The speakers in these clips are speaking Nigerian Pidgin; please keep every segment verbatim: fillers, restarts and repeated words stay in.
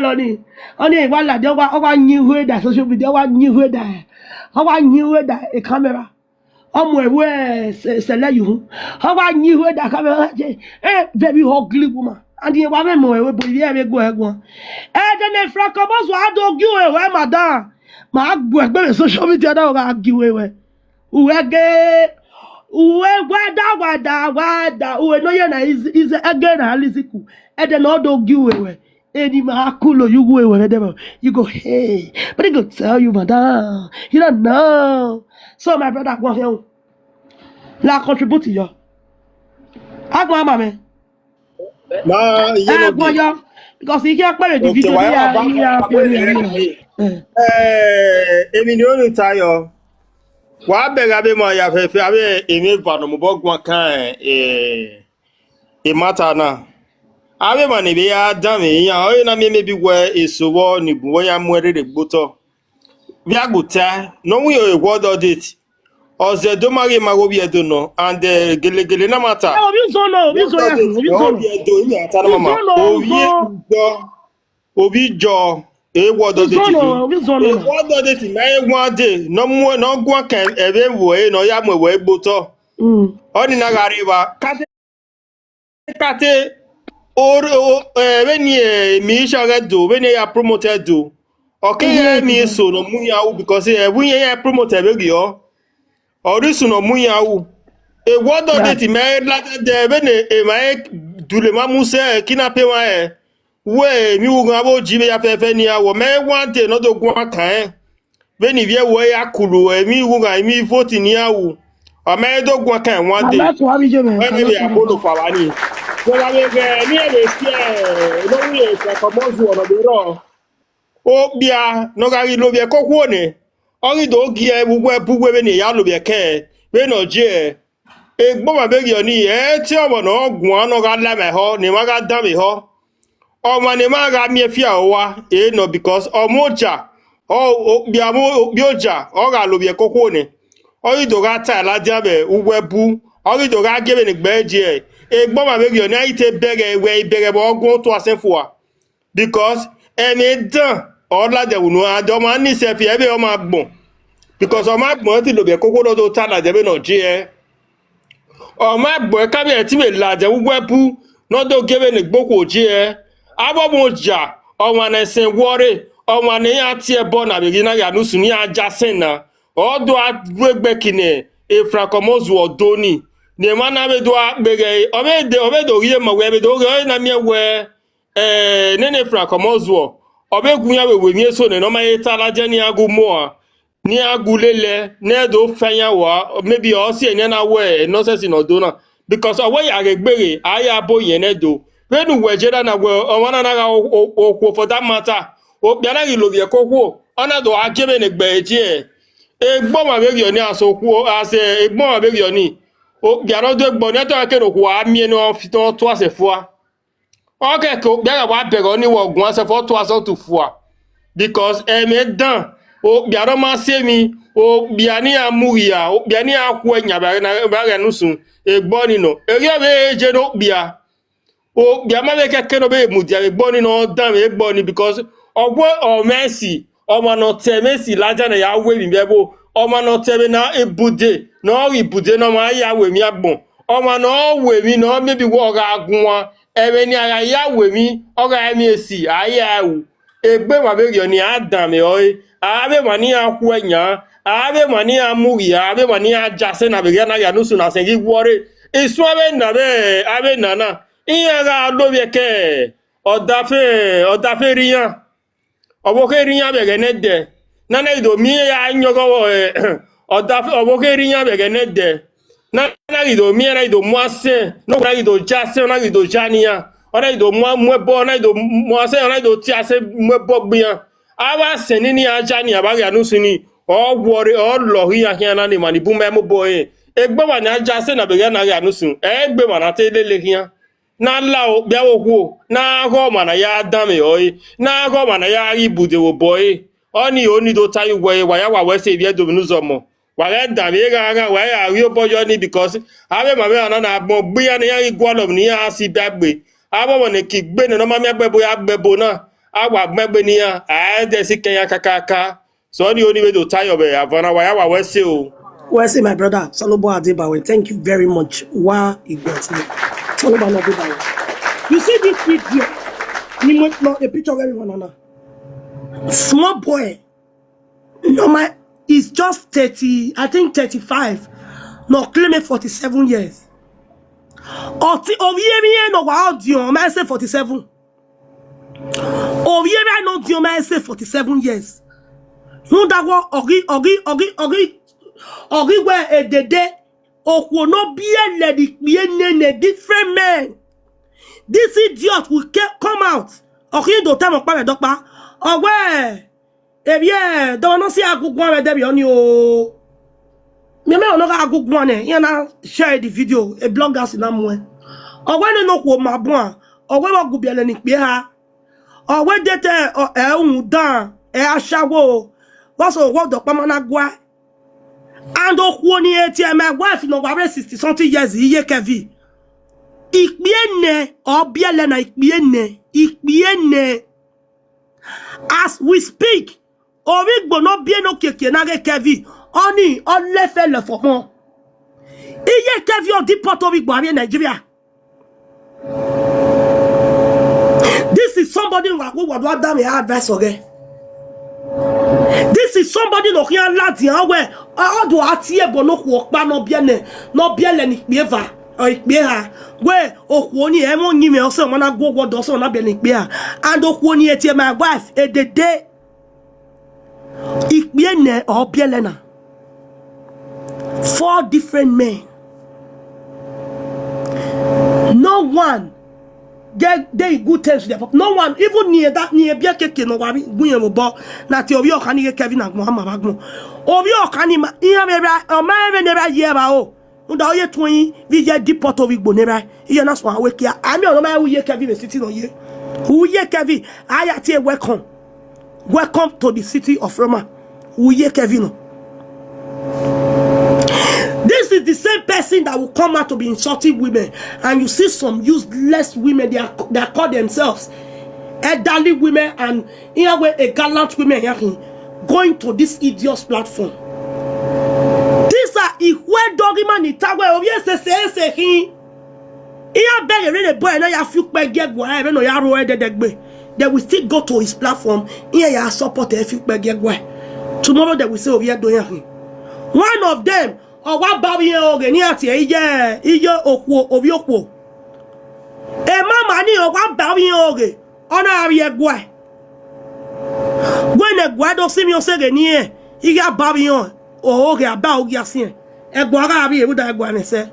lọ ni. Wọ́n ní ìwà làdí, ọwọ́, ọwọ́ nyi ìwé dà social media, ọwọ́ nyi ìwé dà, ọwọ́ nyi ìwé dà a camera. Ọmọ ẹ̀wọ́ ẹ̀ sẹ̀lẹ̀ yìí hù. Ọwọ́ nyi ìwé dà camera. Eh, very ugly woman. And you want me more, but you have a go, go. Eh, then the Frank Boss, I don't give away, madam. Ma, go, go, social media, don't give away. Uwe ge, uwe wada, wada, wada. Uwe no, you know, is, is again, a lisiku. And then all don't give away. Any ma kulo, you go away, whatever. You go, "Hey," but he go tell you, "Madam, you don't know." So, my brother, go here. La contribute to you. Agwa, mama. Ma, you Eh, know, go here. Because he can't play the Okay, video. why Yeah, am I- yeah, why am I- yeah, yeah. Eh, èmi ni ó ní Táyọ̀. Wàá bẹ̀rẹ̀ abẹ́ mọ àyàfẹ́fẹ́ abẹ́ èmi ìbànú mo bọ́ gbọ́n kan ẹ̀ ẹ̀ mátà náà. Abẹ́ mọ̀ níbi yá dán mi yàn ọ́ yìí náà mi mi bi wọ èso wọ nìbù wọ́n yá mú ẹrẹ́ rẹ̀ gbótọ́. Bí àgùtà náà wúyọ̀ èwọ́ dọ́dẹ̀tì. Ọ̀sẹ̀ tó máa rí máa wo bí ẹ̀dùn náà and eh, gèlègèlè náà máa tà. Eh, obi zono, obi zono, obi zono. Obi ẹ̀dùn yìí àtàlọ́ màmá. Ìzọ́nà Obi ọ̀zọ́. gbọ́. Obi jọ. Èwọ́ dọ́dẹ̀tì. Ìzọ́nà, obi zono. Èwọ́ dọ́dẹ̀tì máa ń wọ́n dé. Náà mú náà gún ọkàn ẹ̀rẹ́ wò é náà yá mú ẹ̀wọ̀ é gbótọ́. Mm. Ọ ní náà rárí wa. Káté káté. Orí o ẹ̀rẹ́ ni èmi iṣẹ́ rẹ̀ dò. Ẹ̀rẹ́ ni ẹ̀yà promote ẹ̀ dò. Ọ̀kẹ́ yẹn mi sọ̀rọ̀ mú yàwó because ẹ̀wú yẹn yẹn promote ẹ̀rẹ́ rì ọ́. Orísun ọmú yahoo. Èwọ́ dọ̀dẹ̀ tì mẹ́ lágẹ́dẹ́ bẹ́ẹ̀ ni èèmà ẹ̀ dùlẹ̀ máa mú sẹ́ ẹ̀ kí náà pé wá ẹ̀. Wọ́ èmi wù gan abó jí bẹ́ẹ̀ afẹ́fẹ́ ni àwọ̀ mẹ́ wá dé náà tó gún àkàn ẹ̀. Bẹ́ẹ̀ ni ìwé wọ́ ẹ̀ akùlù èmi wù gan èmi vote ni àwù. Ọmọ ẹ̀ tó gún àkàn ẹ̀ wá dé. Àbá tó wá bí jẹ́ mẹ́. Wọ́n ẹ̀ bẹ̀ àbólò fà wá ni. Wọ́n wá bẹ̀ bẹ́ẹ̀ ní ẹ̀rẹ́ sí ẹ̀ lórí ìfẹ̀kọ̀mọ́sù ọ̀nà mìíràn. Obia nọgari lobia kokwo ne. Ọrị do gi e bugwe bugwe be ne ya lobia ke be no je. Egboma be gi oni e ti ọmọ na ọgwụ anọ ga la me ho ne ma ga da me ho. Ọma ne ma ga mi fi awa e no because ọmọ ọja. O bia mo bi ọja ọ ga lobia kokwo ne. Ọrị do ga ta la dia be ugwe bu. Ọrị do ga ge be ne gbe je. Egboma be gi oni aite bege we bege bo ọgwụ to asenfua. Because ẹni dán ọ̀làjẹ̀ wò nù àjọ máa ń ní ìṣẹ́fì ẹ̀ bí ọmọ àgbọ̀n. Because ọmọ àgbọ̀n ti lò bẹ̀ kókó lọ́dọ̀ tá àlàjẹ̀ bí náà jí ẹ. Ọmọ àgbọ̀n ẹ̀ kábíyẹ̀ tí mi làjẹ̀ wúwẹ́ bú lọ́dọ̀ gẹ́bẹ̀ ní gbókò jí ẹ. Abọ́mu ọjà ọmọ àná ẹ̀sìn wọ́ọ̀rẹ́ ọmọ àná yẹn àti ẹ̀ bọ́ nàbí rí náà yànú sùn ní ajá sẹ́nà. Ọ̀dọ́ àgbẹ̀gbẹ̀ kìnẹ̀ èfúrakọ̀mọ́sù ọ̀dọ́ ni. Ní ẹ̀ máa náà bẹ̀ dọ́ àgbẹ̀gẹ̀ ọmọ èdè ọmọ èdè òrí ẹ̀ mọ̀ wẹ́ ẹ̀ bẹ̀ dọ́ òrí ẹ̀ náà mi ẹ̀ wẹ́. Ee nene fra kọmọ zuọ. Ọbẹ gun ya wewe mi eso ne nọma ye ta la jẹ ni agu mọ a ni agu lele ne do fẹ ya wa maybe ọ si ẹni na wẹ nọsẹsi nọ do na because ọwọ ya ghe gbeghe a ya bo yẹn ne do. Venu wẹ je da na wẹ ọmọ na na gha okwo for that matter. Okpia na ghi lo viẹ kokwo ọ na do a jebe ne gbe eje ẹ. Egbọnma vbe ghiọ ni aso kwo ase egbọnma vbe ghiọ ni. Okpia na do egbọ ni ẹtọ ya kene okwo a mie ne ọ fitọ tọ ase fua. Ọ kẹkẹ okpia gha wa bẹghe ọni wọ guan sẹf ọ tua sẹ ọ tu fua. Because ẹmwẹ dan okpia rọ ma se mi okpia ni a mu ghia okpia ni a khu ẹyan vbe a ghẹ ne usun egbọ ni nọ erriọ vbe eje ne okpia. Okpia ma vbe kẹkẹ nọ vbe mudia vbe egbọ ni nọ ọ dan vbe egbọ ni because ọghe ọ mwẹ esi ọmwa ne ọ te mwẹ esi ladian ya ru emwi vbe ẹvbo ọmwa ne ọ te vbe na ibude ne ọ ghi ibude ne ọmwa ya ru emwi agbọn ọmwa ne ọ ru emwi ne ọ maybe wẹ ọ gha guan ẹmwẹ ni a gha ya ru emwi ọ gha emwi esi a ya ru egbe emwa vbe ghiọ ni a dan mwẹ ọre a vbe emwa ni a khu ẹyan a vbe emwa ni a mu ghia a vbe emwa ni a ja sẹ na vbe ghian na ghia ne usun na sẹ ghi wọre isuan vbe na vbe a vbe na na iran gha lo vbe ẹkẹ ọdafe ọdafe rre iran. Ọvbokhan rre iran vbe ẹghẹ nẹdẹ nana ghi do miẹn ya yọn ọghọghọ ọdafe ọvbokhan rre iran vbe ẹghẹ nẹdẹ nana ghi do miẹn na ghi do mu asẹn nokhuo na ghi do ja asẹn ọ na ghi do ja ne iran ọ na ghi do mu mu ẹbọ ọ na ghi do mu asẹn ọ na ghi do tie asẹn mu ẹbọ gbe iran. Avbe asẹn ni ne iran ja ne iran vbe a ghia ne usun ni ọ wọre ọ lọhọ iran khian na ne emwa ni bun mẹ mobọ ẹre egbe emwa ni a ja asẹn na vbe ghian na ghia ne usun ẹ egbe emwa na te lele khian. Na la okpia vbe okhuo na ghe ọmwa na ya danmwẹ ọre na ghe ọmwa na ya ghi ibude vbe obọ ẹre. Ọnii o ni do tayo wẹẹ wa ya wa wẹ sẹ ivbi Ẹdo vbe ne uzọmọ wa ghẹ danmwẹ eghanghan wa ya ghi obọ yọ ni because avbe emwa vbe emwa na na agbọn gbe iran ne iran ghi gualọ vbe ne iran gha si ba egbe avbe ọmọ ne ki gbe nẹ ne ọ ma miẹn gbe ẹbo ya gbe ẹbo na Awa gbegbe ni ya, a de si kenya kakaka. So ni oni we do tayo be avana wa ya wa we se o. Well, say my brother Salobo Adebawe, thank you very much. Why you got me? Salobo Adebawe. You see this video? You must not a picture of everyone now. Small boy, no my, he's just thirty, I think thirty-five. No, claim it forty-seven years. Oti oviye mi no wa audio, man say forty-seven. Oviye mi no dio, man say forty-seven years. Who that one? Ogi, ogi, ogi, ogi, ogi where a dede. Okwo no be a lady, be a nene, different man. This idiot will ke- come out. Ogi do tell Okpa Dokpa. Owe. Ebie, do no si agugu ame debi oni o. Me me ono ga agugu ane. Ya na share the video. A blog us na mwe. Owe ne no kwo mabwa. Owe wa gubiale ni kpe ha. Owe dete o e un dan e ashawo. Wa so wo do pa mana gwa. And okwo ni eti e my wife no wa sixty something years iye kevi. Ikpie ne, obiele na ikpie ne, ikpie ne. As we speak, Origbo no bie no keke na ge kevi. Oni olefe le for mo. Iye kevi o deport Origbo abi Nigeria. This is somebody who would want me advice again. This is somebody no can lad yan we. Odo atie bo no kwo pa no bie ne, no bie le ni kpe va. Or ikpe ha. We okwo ni e mo nyi me oso mo na go go do so na bie ni kpe ha. And okwo ni eti my wife e dede. Ikpie ne or bielena. Four different men. No one get they good terms with their pop. No one, even near that near Biakeke no wari guye mo bo. Na ti obi okani ke Kevin and Muhammad bagmo. Obi okani ma iya me ba o ma me ne ba ye ba o. Unda oye twenty we get deport of Igbo ne ba. Iye na so awake ya. Ami ono ma uye Kevin be sitting on ye. Uye Kevin. Aya ti welcome. Welcome to the city of Roma. Uye Kevin. This is the same person that will come out to be insulting women, and you see some useless women. They are they are called themselves elderly women and in a way a gallant women here going to this idiot's platform. These are Ihwe Doggy Man Itawe of yes, yes, yes, yes, Iya beg a really boy na ya few pe get gwa e no ya ro e de gbe. They will still go to his platform. Iya ya support a few pe get gwa. Tomorrow they will say oh yeah do ya. One of them or wa ba wi oge ni ati e iye iye okwo obi okwo. E mama ni or wa ba wi oge. Ona abi e gwa. When e gwa do si mi o se ge ni e. Iya ba wi o oge aba oge asin. Egbo aga abi ebu da egbo ame se.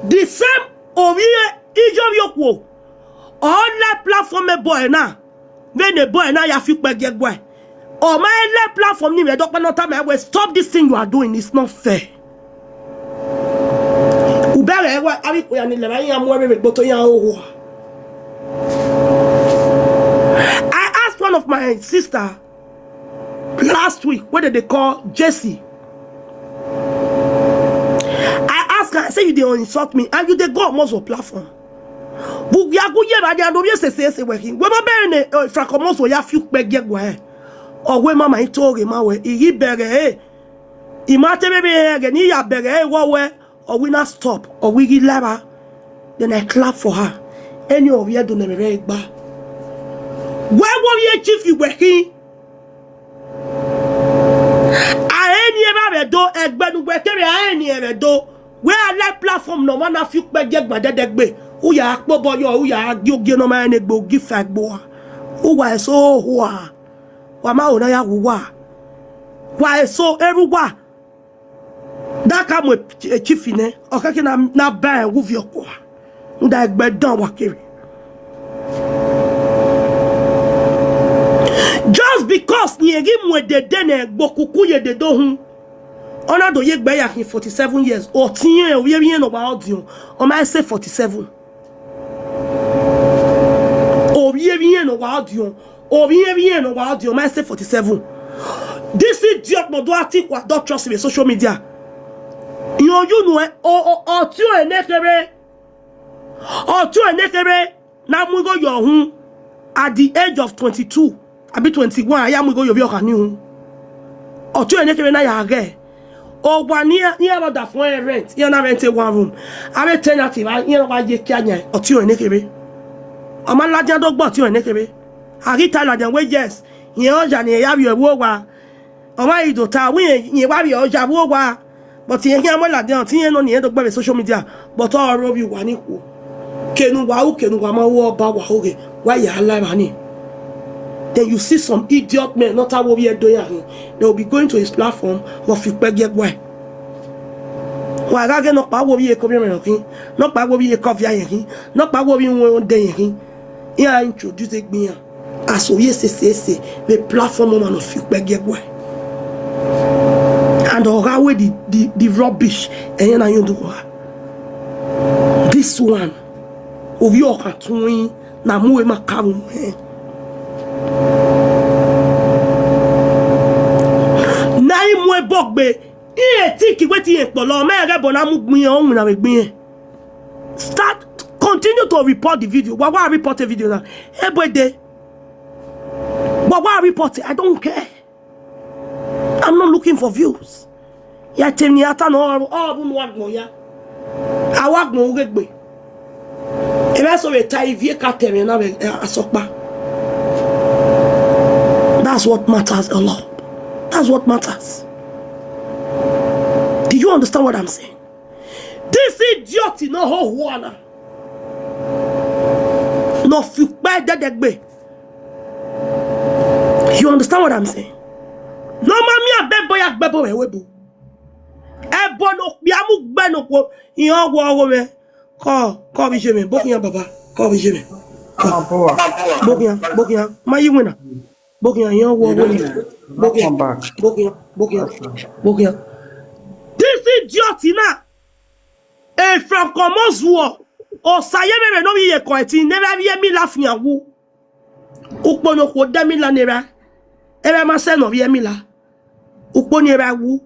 The same obi ijo bi okwo. All that platform e boy na. When the boy na ya fi pe ge gbo. O ma e le platform ni me do pe no ta me we stop this thing you are doing, it's not fair. Ubere ewa abi ko ya ni le ba ya mo ebe gboto ya owo. I asked one of my sister last week, what did they call Jesse? I ask her, I say, you dey insult me, and you dey go almost on platform. But we are good here, and they are no yes, say, say, we him. We ma be in a fracomoso ya few pe get gwa. Or we mama ito ge ma we, he bere, eh. Imate bebe, eh, ge ni ya bere, eh, wa we, or we not stop, or we give laba. Then I clap for her. Any of you do never gba. Where were you chief you were him? Aeni eba be do egbenu gbe kere aeni ebe do. We are like platform no man a few pe je gba dede gbe. Uya akpo boyo uya agi oge no man egbo gi fa gbo. Uwa eso hua. Wa ma ona ya wuwa. Wa eso eruwa. That come with a chief in eh. Okay, na na ban wuvi okwa. Nda egbe dan wa kere. Just because ni egi mu edede na egbo kuku ye dedo hun. Ona do ye gbe ya hin forty-seven years. O tiye o ye ye no ba audio. O ma say forty-seven. O ye ye no ba audio. O ye ye no ba audio. Ma say forty-seven. This idiot no do ati kwa don't trust me social media. Yo you know eh, o o o ti o enekere. O ti o enekere. Na mu go yo hun. At the age of twenty-two, abi twenty-one, aya mu go yobi oka ni hu. Oti o enekere na ya ge. O wa ni ya, ni ya da fun e rent, ya na rent a one room. Are tenant ba, ya na ba ye kia nya, oti o enekere. Ama ladian do gbo oti o enekere. Ari ta ladian we, yes. Yen oja ni ya bi ewo wa. Ọmọ ido ta wi yen wa bi oja wo wa. But yen ki amo ladian ti yen no ni yen do gbe social media. But oro bi wa ni ku. Kenu wa u, kenu wa ma wo ba wa oge. Wa ya la ba ni. Then you see some idiot men, not a wo bi e do ya hin. They will be going to his platform, go fi pe ge gwa. Wa ga ge no pa wo bi e ko bi me no kin. No pa wo bi e ko fi aye kin. No pa wo bi won de yen kin. He a introduce gbin ya. As o ye se se se, the platform man of you beg ye gwe. And oga we the, the, the rubbish, and na you do wa. This one, of your cartoon, na mu e ma karu, eh. Na imu e bogbe, e tiki weti e polo, me ge bona mu gbin o, na we gbin. Start, continue to report the video. Wa wa report a video now. Every day. Wa wa report it. I don't care. I'm not looking for views. Ya temi ata no o bu no agbo ya. Awa gbo ugegbe. Ebe so we ta ivie ka temi na be asopa. That's what matters a lot. That's what matters. Do you understand what I'm saying? This idiot no ho huana. No fi pe dedegbe. You understand what I'm saying? No ma mi abe boya gbe bo we bu. E bo no bi amu gbe no ko. Iyan wo wo me. Ko, ko bi je me. Bo kiyan baba. Ko bi je me. Ko. Bo kiyan, bo kiyan. Ma yi wina. Bokiyan, yan wo wo ni. Bokiyan, bokiyan, bokiyan, bokiyan. This idiot na. E from Commonwealth. O saye me no ye ko eti, never be mi la fian wu. Upo no ko de mi la never. Ever ma se no be mi la. Upo never wu.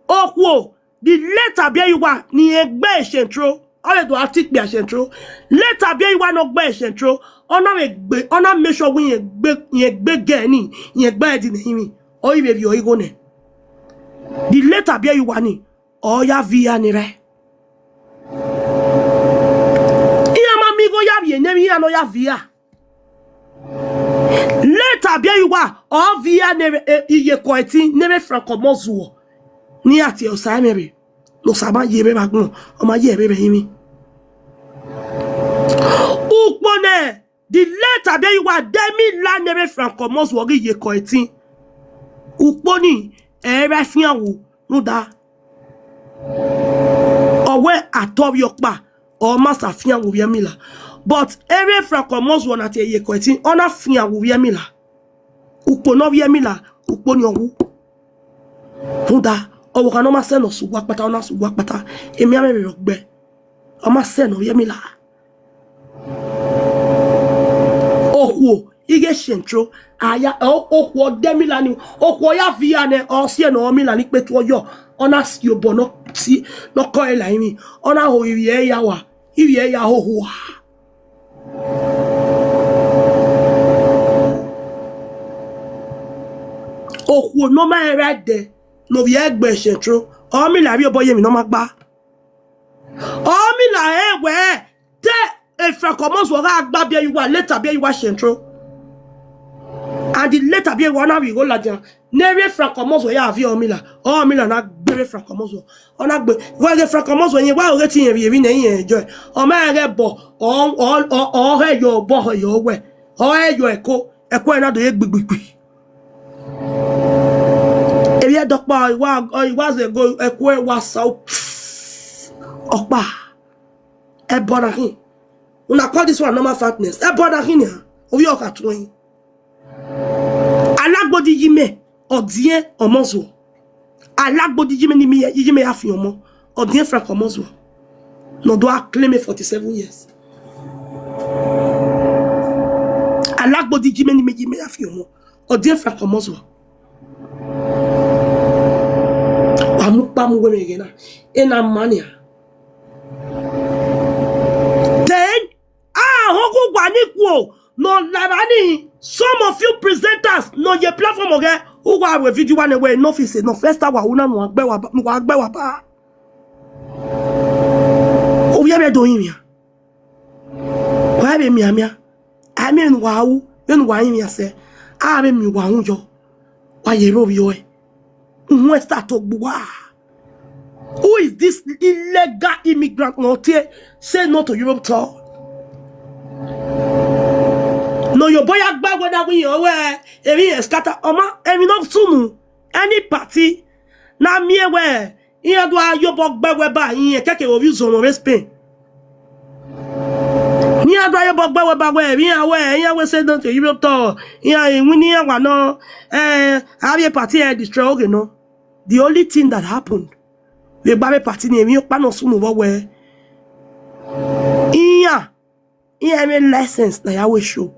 Okwo, the later be you are, ni egbe central. All the artic be central. Later be you are not be central. Ona egbe, ona make sure we egbe, egbe geni, egbe di ni mi. O ibe bi o igo ne. The later be you are ni. O ya via ni re. Iya ma mi go ya bi ne mi ya no ya via. Later be you are. O via ne e, iye ko eti ne me Franco Mozuo. Ni ati o sa me be. No sa ma ye be ba gun. O ma ye be be mi. Ukpone. The later be you are demi la nebe Franco Mozuo gi ye ko eti. Ukponi ere fian wu no da. Owe ato bi okpa o ma sa fian wu ye mi la. But ere Franco Mozuo na te ye ko eti, ona fian wu ye mi la. Ukpono ye mi la, ukponi owu. No da, owo ka no ma se no sugwa pata, ona sugwa pata. Emi ame be ogbe. O ma se no ye mi la. Okwo, ige central, aya, o-, okwo de mi la ni, okwo ya via ne, o si e no mi la ni pe tu oyo, ona si obo no si, no ko e la imi, ona ho ibi e ya wa, ibi e ya ho ho a. Okwo no ma e ra de, no bi egbe central, o mi la bi obo ye mi no ma gba. O mi la e we, te e Franco Mozuo ga gba bi e you are, later bi e you are central. And the later bi e you are na we go la dia. Nere Franco Mozuo ya vi o mi la. O mi la na gbere Franco Mozuo. Ona gbe. Wa ge Franco Mozuo yen wa o ge ti yen bi ebi ne yen enjoy. O ma ge bo. O, o, o, o he yo bo he yo we. O he yo eko. Eko e na do ye gbigbigbi. Ebi e dokpa, iwa, iwa ze go, ekwe wa sa o. Okpa. E bona hin. Una call this one normal fatness. E bona hin ya. Ovi oka tuin. Alagbodi yime, odie omozo. Alagbodi yime ni mi, yime ya fi omo. Odie Franco Mozuo. No do a claim forty-seven years. Alagbodi yime ni mi, yime ya fi omo. Odie Franco Mozuo. Amu pa mu we me gena. E na mania. Then, ah, hoku gwa ni kuo. No lavani, some of you presenters, no ye platform oge. Uwa we video one way, no fi say, no first hour, una no agbe wa ba, no agbe wa ba. O ye be do yin ya. Kwa be mi amia. Ami en wa u, en wa yin ya se. A be mi wa un yo. Wa ye ro yo e. Who start to gbua? Who is this illegal immigrant? No te say no to Europe tour. No, your boy agba whether we your way. Every scatter oma, every no sumu. Any party. Na me we. Iya do ayo bo gbe we ba yin keke o view zone we Spain. Ni adu ayo bo gbe we ba we, iya we, iya we say no to Europe tour. Iya win iya wa no. Eh, have a party and destroy oge no. The only thing that happened, we gba we party ni mi pa no sumu bo we. Iya, iya me license na ya we show.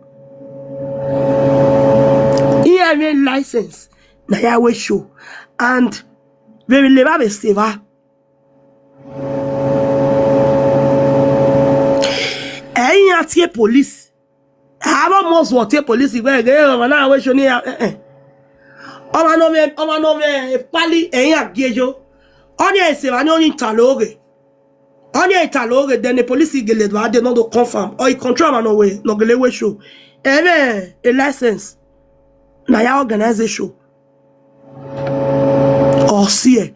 Iya me license na ya we show. And we will never be saver. Ẹ̀yin àti police. Àwọn ọmọ sọ ti police ìwé ẹ̀gẹ́ ọmọ náà wé ṣo ní ẹ̀. Ọmọ náà wé ọmọ náà wé pálí ẹ̀yin àgéjọ. Ọ ní ẹ̀sìn wa ní oní ìta lóògè. Ọ ní ìta lóògè then the police gèlè tó adé náà tó confirm. Ọ ìcontrol àwọn ọmọ wé náà gèlè wé ṣo. Ẹ̀rẹ̀ a license. Na ya organization. Or see,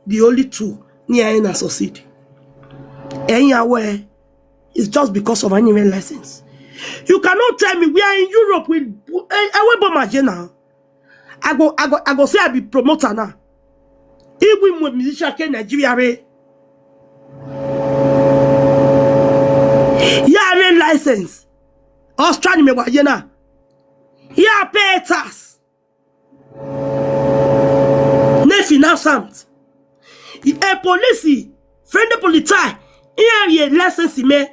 the only two near na succeed. Ẹ̀yin aware, it's just because of an email license. You cannot tell me we are in Europe with I will bomb agenda. I go, I go, I go say I be promoter now. If we move musician ke Nigeria re. Yeah, I mean license. Australia me wa yena. Yeah, pay tax. Ne finance amt. A police, friend the police, here a license me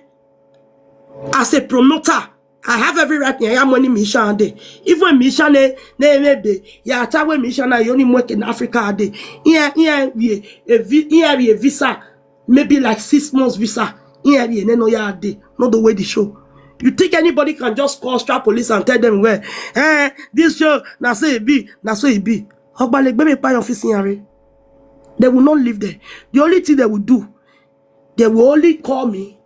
as a promoter. I have every right near money mission day. Even mission ne ne maybe ya tawe mission na yoni work in Africa day. Here here we a vi- here we a visa, maybe like six months visa. Here we no ya day. Not the way the show. You think anybody can just call Australia police and tell them where eh this show na so it be, na so it be. Ogbale gbe me pa office here. They will not live there. The only thing they will do, they will only call me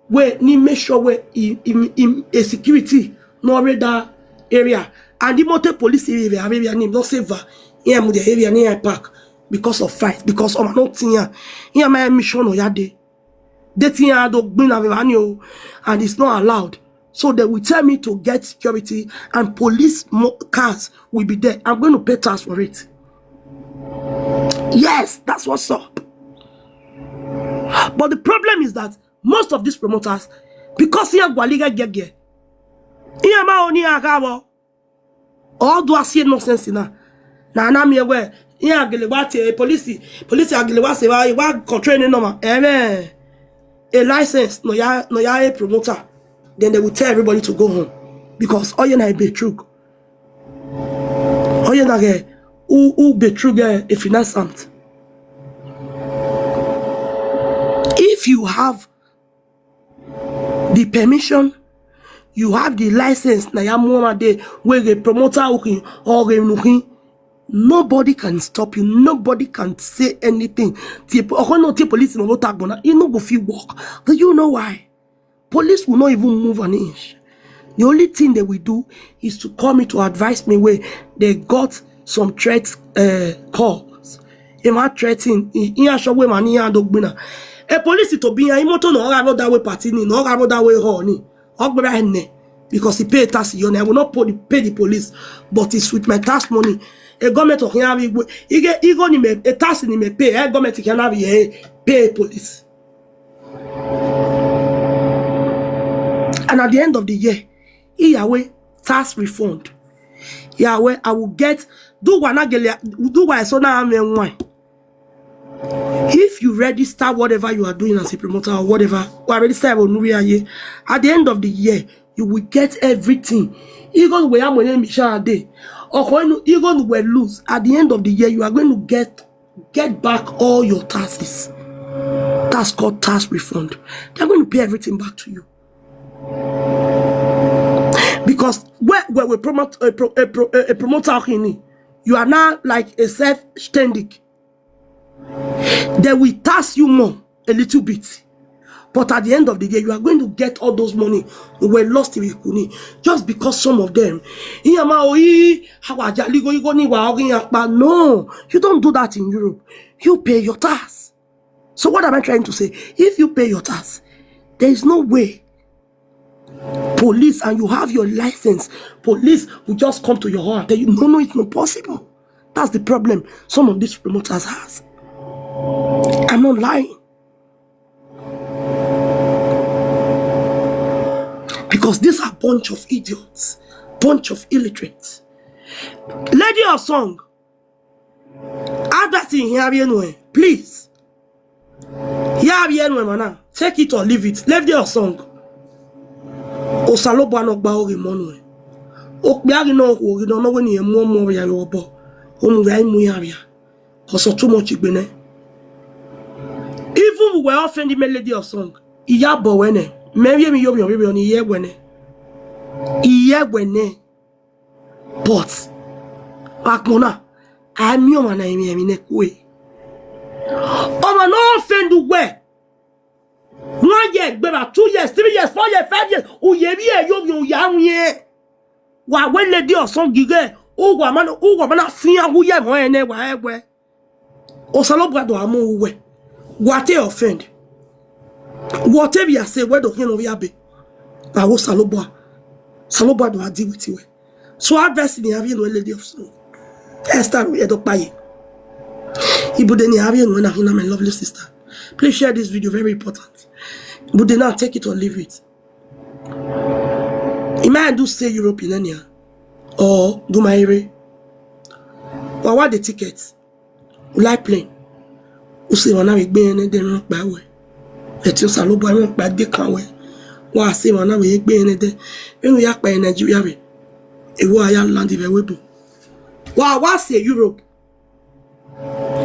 where ni make sure where in, in, in a security no raid that area. And the motor police area area name not safe. Yeah, mu the area near park because of fight because I'm not here. Here my mission or ya day. They think I don't bring a revenue and it's not allowed. So they will tell me to get security and police mo- cars will be there. I'm going to pay tax for it. Yes, that's what's up. But the problem is that most of these promoters, because here Gwaliga Gege, here my only agabo, all do I see nonsense in that. Na na me where here Gilewati police, police Gilewati wa wa control any number. Amen. A license, no ya no ya a promoter. Then they will tell everybody to go home because all you na a betrug. All you na get who who betrug a finance amt. If you have the permission, you have the license na ya mama de where the promoter okay or the nukin. Nobody can stop you. Nobody can say anything. Ti po- okay, no, ti police no tag bona. You no go fit work. Do you know why? Police will not even move an inch. The only thing they will do is to call me to advise me where they got some threat uh, calls. If I threaten, in a shop where money and dogbina. A police to be a motor no have that way party ni, no have that way honey. Ogbera ene because he pay tax you I will not pay the, pay the police, but it's with my tax money. A government of here we he get he go ni me a tax ni me pay a government can have here pay police. And at the end of the year, he away tax refund. Yahweh, I will get do one agele do why so now I'm in wine. If you register whatever you are doing as a promoter or whatever, or register on Nuriaye, at the end of the year, you will get everything. Even where I'm when Michelle day, or when even we lose at the end of the year, you are going to get get back all your taxes. That's called tax refund. They're going to pay everything back to you. Because Where where we promote a, pro, a, pro, a promoter hini, you are now like a self standing. They will tax you more a little bit. But at the end of the day, you are going to get all those money we were lost in Ikuni just because some of them. Iyama oyi, hawa jali go, you go ni wa ogi yakpa. No, you don't do that in Europe. You pay your tax. So what am I trying to say? If you pay your tax, there is no way police and you have your license, police will just come to your home and tell you, no, no, it's not possible. That's the problem some of these promoters has. I'm not lying. Because these are bunch of idiots, bunch of illiterates. Lady of song, other thing here, you know, please. Here, you know, man, take it or leave it. Lady of song. Osalobo no gba ori monu. Okpiari no ori no no we ni emu omo ya yobo. Omu ya imu ya ya. Koso too much igbene. Even we were offending me lady of song. Iya bo wene. Me ye mi yo mi yo ni ye wene. Iye wene. But akmona, ami o mana imi imi ne kwe. O ma no offend we. One year, gbera, two years, three years, four years, five years. Uye bi e yo yo ya unye. Wa we lady of song gige. U wa mana, u wa mana fiya uye mo ene wa ewe. Osalobo do amu uwe. Wa te offend. Whatever you say, we do you know we abe. Awo Salobo. Salobo do adi with you. So advice ni have you no lady of song. Esther we do paye. Ibude ni have you no na hina my lovely sister. Please share this video, very important. Ibude now take it or leave it. Imagine do say Europe in Enya or do my ere. Wa wa the ticket. Ulai plane. Use wana we gbe ene de no pa we. Eti Osalobo no pa de kan we. Wa se wana we gbe ene de. Enu ya pa Nigeria we. Ewo aya land ive webo. Wa wa se Europe.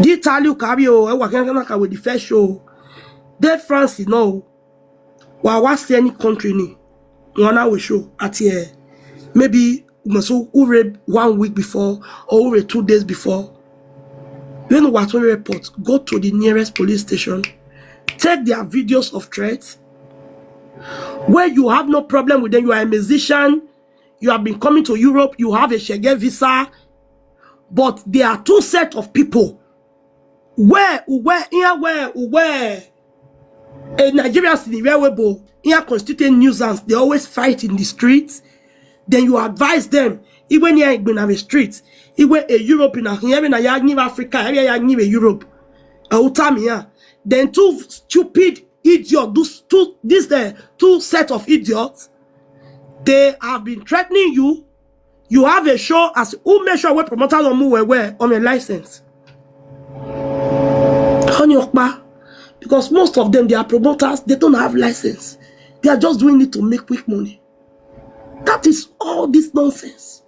Di Italy ka bi o, e wa kan kan ka we di first show. De France no. Wa wa se any country ni. Wana we show at here. Maybe must ure one week before or ure two days before. When what report, go to the nearest police station, take their videos of threats. Where you have no problem with them, you are a musician, you have been coming to Europe, you have a Shege visa, but there are two set of people. Where, where, here, where, where a Nigerian city, where we bo, here constitute nuisance. They always fight in the streets. Then you advise them. Even here in the street, even a Europe in here, in a Africa, here in Europe, Autamia. Then two stupid idiot, those two, this the two set of idiots. They have been threatening you. You have a show as who make sure we promoter don't move away on a license. Honey Okpa, because most of them, they are promoters, they don't have license. They are just doing it to make quick money. That is all this nonsense.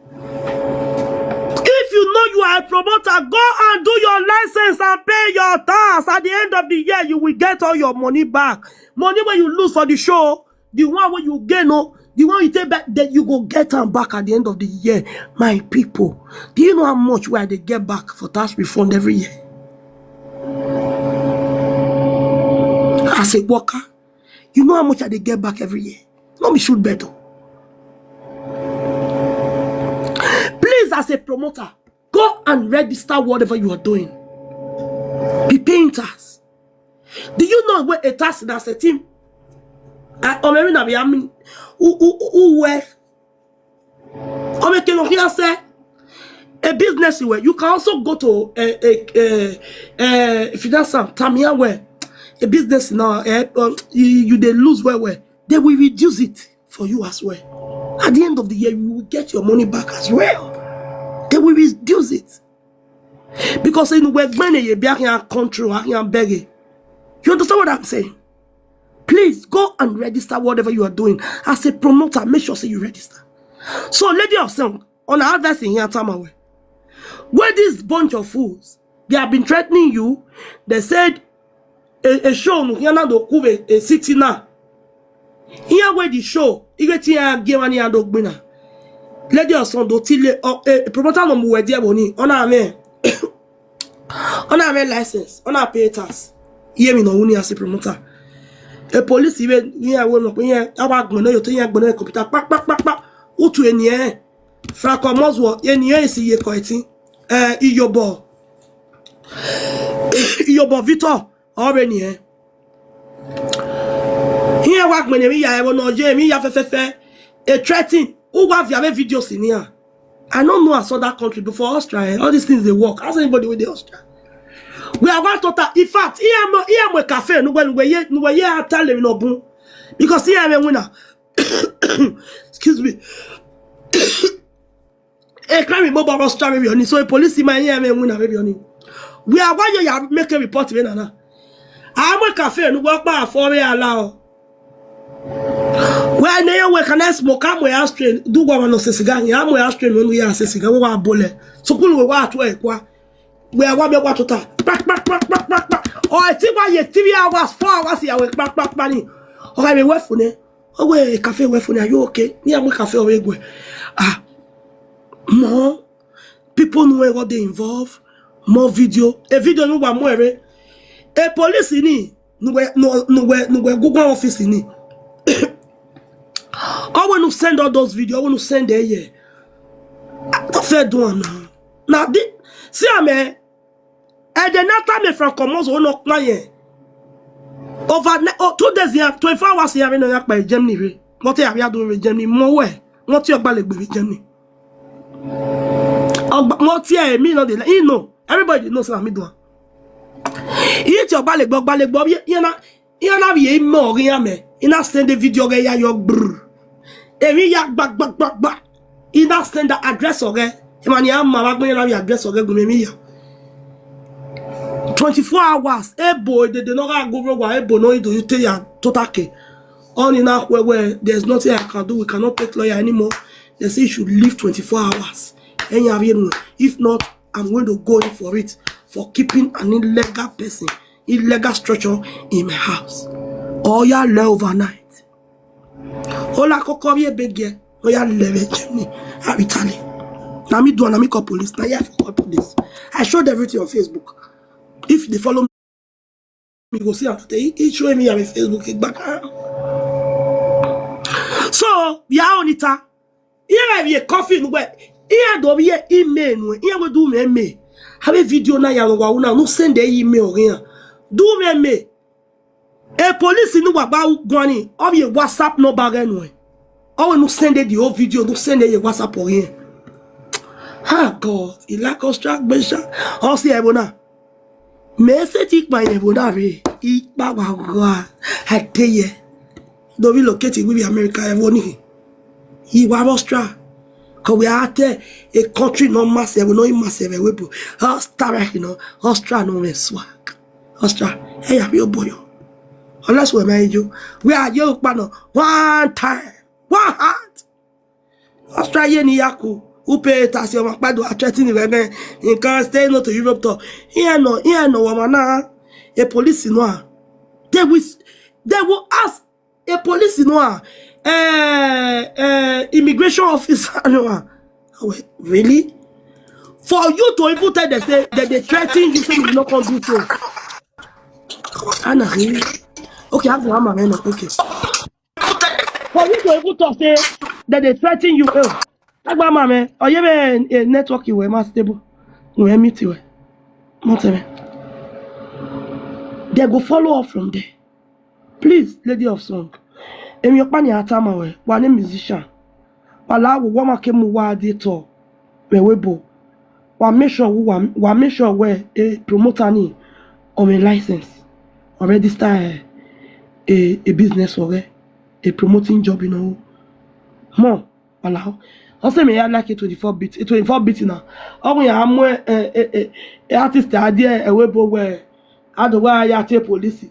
If you know you are a promoter, go and do your license and pay your tax. At the end of the year, you will get all your money back. Money when you lose for the show, the one when you gain, no, the one you take back, then you go get them back at the end of the year. My people, do you know how much where they get back for tax refund every year? As a worker, you know how much I they get back every year. Let me shoot better. Please, as a promoter, go and register whatever you are doing. Be paying tax. Do you know what a tax in as a team? I, or maybe not, I mean, who, who, who, who were, or make you hear say, a business where you can also go to a, a, a, a finance and Tamia where a business now, eh, um, you, you they lose where, where they will reduce it for you as well. At the end of the year, you will get your money back as well. They will reduce it. Because in where money you be here control, here beg. You understand what I'm saying? Please go and register whatever you are doing. As a promoter, make sure say you register. So, lady of song, on our advice in here, Tamawe. Where this bunch of fools, they have been threatening you. They said a, a show no here now do kuve a city now. Here where the show, you get here, give money and dog winner. Lady or son, do till, uh, eh, promoter no more there, money. On our man. On our man license, on our pay tax. Hear me no, only as a promoter. A police, even here, will not, here, our gonna, you think you're gonna computer, pa, pa, pa, pa. Who to any, eh? Franco Moswo, any, eh, see, you quite, eh, Iyobo. Iyobo Victor, already, eh? Here, work, when we are, no, Jamie, ya, fe, fe, fe. A threaten. Who have your videos in here? I don't know, I saw that country before Austria, eh? All these things, they work. Ask anybody with the Austria. We are one total. In fact, here, I'm, here, I'm a cafe. No, when we, no, we, here, I tell them, no, boom. Because here, I'm a winner. Excuse me. A crime in Bobo Austria, maybe on. So a police in my here, I'm a winner, maybe on. We are one year, make a report, maybe, na. I'm a cafe, no, work by four year allow. Well, na ya we can smoke, I'm we Austrian, do go on, no, say cigar, I'm we Austrian, when we are say cigar, we are bullet. So cool, we want to, eh, kwa. We are one, we want to ta. Pak, pak, pak, pak, pak, pak. Oh, I think why you three hours, four hours, you are pak, pak, pak. Oh, I mean, what for, ne? Oh, we cafe, where for, are you okay? Me, I'm a cafe, we go. Ah, more people know what they involve, more video. A video, no, one more, eh? A police in it, no, we, no, no, we, no, we, Google office in it. I want to send all those videos. I want to send there, yeah. I don't fair do am now. Now, the, see, I'm a, and then after me from Comoros, we no plan here. Over ne-, oh, two days here, twenty-four hours here, we no yak by Germany, re. What are we doing with Germany? More where? What you balik with Germany? Oh, but what here, me no dey, you know, everybody knows what I'm doing. Eat your balik, but balik, but you know, you know, we more here, me. You know, send the video, okay, yeah, your brr. Every yak, back, back, back, back. He now send the address, okay? Him and your mama, when you have your address, okay, go me, me, yeah. Twenty-four hours. Hey, boy, they, they not gonna go wrong. Hey, boy, no, do you tell your total care? Only now, where, where there's nothing I can do. We cannot take lawyer anymore. They say you should leave twenty-four hours. And you have, if not, I'm going to go in for it for keeping an illegal person, illegal structure in my house. All your love overnight. Hola, Coco, be a big girl. Oh, yeah, love it, Germany. I be telling. Now me do, now me call police. Now, yeah, for call police. I showed everything on Facebook. If they follow me, go see how they, he show me on Facebook, kick back. So, yeah, Onita. Here I be a coffin where, here do be a email, no, here we do me, me. Have a video now, you know, now, no send the email here. Do me, me. A police in Waba Gwani, or be a WhatsApp number anyway. Or no send the whole video, no send the WhatsApp or here. Ah, God, he like us track, Besha. Or see, I wanna. Me say, take my Ebona, re. He, Baba, I tell you. Don't be located with America, Ebony. He was Austria. Cause we are there, a country no massive, no massive, we put. Austria, you know, Austria no me swag. Austria, hey, have your boy. Unless we marry you, we are your partner. One time, one heart. Austria, ye ni yaku. Who pay tax? Your mapado are threatening the women. You can't stay not to Europe to. Here no, here no woman. A police in one. They will, they will ask a police in one. Uh, uh, immigration officer. No, really? For you to even tell them say that they threaten you, say you no come do so. Anna, really? Okay, I have one man. Okay. For you to even talk say that they threaten you, oh, like my man, oh yeah, man, eh, network you were more stable. No, I meet you. Not me. They go follow up from there. Please, lady of song. Emi Okpani Atama we, wa ne musician. Wa la wo wa ma ke mu wa de to. Me we bo. Wa make sure we wa, wa make sure we a promoter ni on a license. Or register a, a, a business or a, a promoting job, you know. More. Allow. I say me I like a twenty-four bit, a twenty-four bit now. Oh yeah, I'm where, eh, eh, eh, eh, artist idea, a web where I don't wear I take police.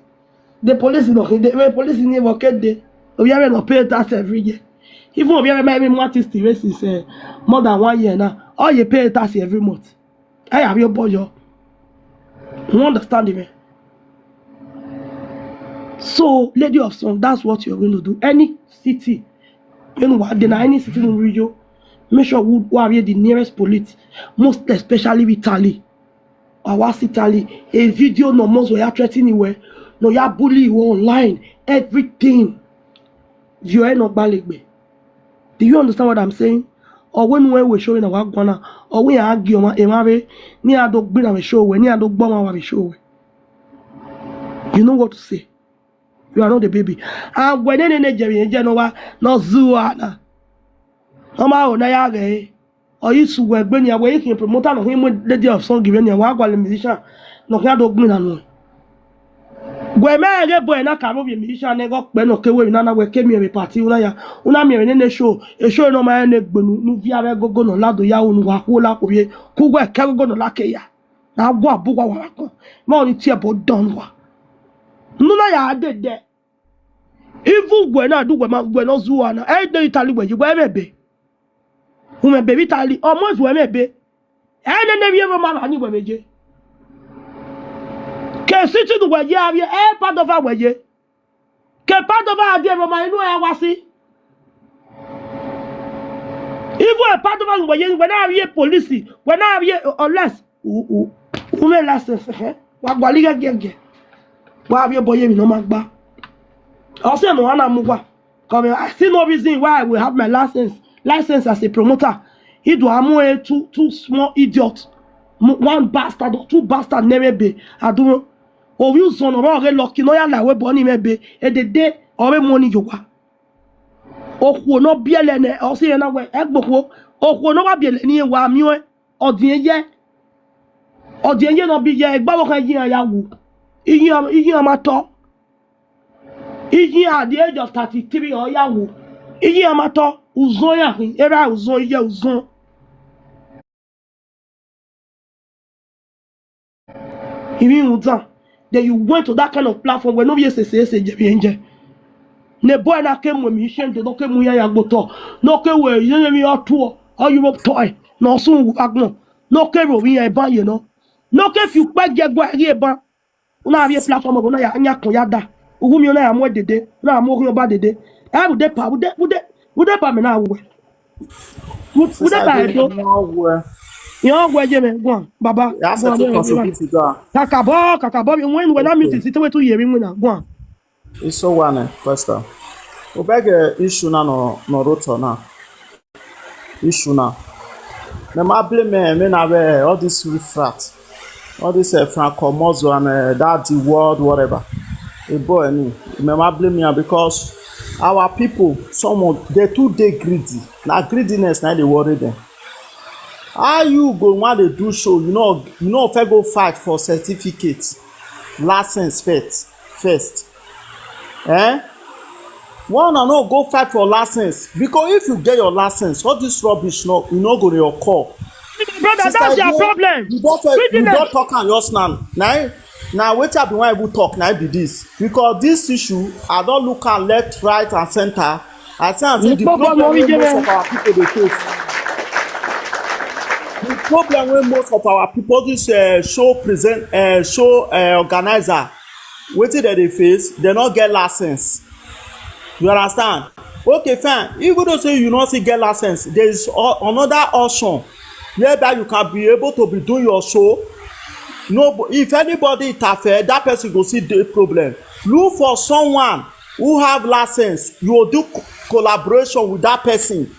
The police no, the way police in the market day. We are not pay tax every year. Even if you have my artist race is, eh, more than one year now, all you pay tax every month. I have your boy, yo. You understand me? So, Lady of Song, that's what you're going to do. Any city, you know what, then any city in Rio, make sure we, we are the nearest police, most especially Italy. Our Italy, a video no most we are threatening where no ya bully you online, everything. You are not baligbe. Do you understand what I'm saying? Or when we were showing our guana, or we are arguing, ni ado gbina we show we, ni ado gbama we show we. You know what to say. You are not the baby. And when any Nigerian general, no zuana. Ama o na ya re. Or you su we gbeni we you promoter no him Lady of Song give any wa gwa musician. No ya do gbina no. Gwe me ge boy na ka mo bi musician ne go pe no ke we na na we ke mi e party una ya. Una mi e ne show. E show no ma ne gbenu nu via we gogo no lado ya unu wa ko la ko ye. Ku gwe ke gogo no la ke ya. Na gwa bu gwa wa ko. Ma oni tie bo don wa. Nu na ya de de. Even gwe na du gwe ma gwe no zuana. E de Italy gwe gwe me be. Ume be Italy. Almost we me be. E ne ne bi e ma ni gwe me je. Ke city du gwe je abi e Padova gwe je. Ke Padova adi e ma inu e wa si. Even e Padova gwe je we na abi e police. We na abi e unless. U u. U me license eh. Wa gwa liga gege. Wa abi e boye mi no ma gba. O se no ana mu gwa. Come here, I see no reason why I will have my license license as a promoter. He do am a two two small idiot. Mo- One bastard or two bastard never be. I do. O you son of all lucky no ya na we born him be. E de de or we money you wa. O ko no biele ne o se na we egboko. O ko no wa biele ni wa mi o. Odin ye. Odin ye no bi ye egba wo kan yin ya wu. Iyin iyin ma to. Iyin at the age of thirty-three or ya wu. Iyin ma to uzon ya hin. Era uzon ye uzon. Ibi utan. Then you went to that kind of platform where no be say say say je bi enje. Ne boy na ke mu mi shen de no ke mu ya ya gboto. No ke we ye mi otuo. Or Europe toy. No sun wu agbon. No ke ro wi ya ba ye no. No ke fi pe je gwa ye ba. Una have a platform of una ya nya kun ya da. Ugu mi una ya mo dede. Una mo kun ba dede. E bu de pa, bu de, bu de, bu de pa me na we. Bu bu de pa e do. Yo gwe je me gwan baba. Gwan me gwan. Kakabo, kakabo mi when we na music sit we tu ye mi na gwan. Iso wane, Pastor. Obege issue na no no rotor na. Issue na. Me ma blame me me na we all this riffraff. All this uh, Franco Mozo and uh, that the world whatever. A boy ni. Me ma blame me because our people some of they too dey greedy. Na greediness na dey worry them. How you go wan dey do show you no you no fit go fight for certificate license first first eh why una no go fight for license because if you get your license all this rubbish no you no go dey occur. Brother, that's their problem. You don talk you don talk am just now na na wetin I bin wan even talk na be this because this issue I don look am left right and center I see am say the problem wey most of our people dey face the problem wey most of our people this uh, show present uh, show uh, organizer wetin dem dey face dem no get license you understand okay fine even though say you no still get license there is o- another option whereby you can be able to be doing your show no if anybody interfere that person go still dey problem look for someone who have license you go do co- collaboration with that person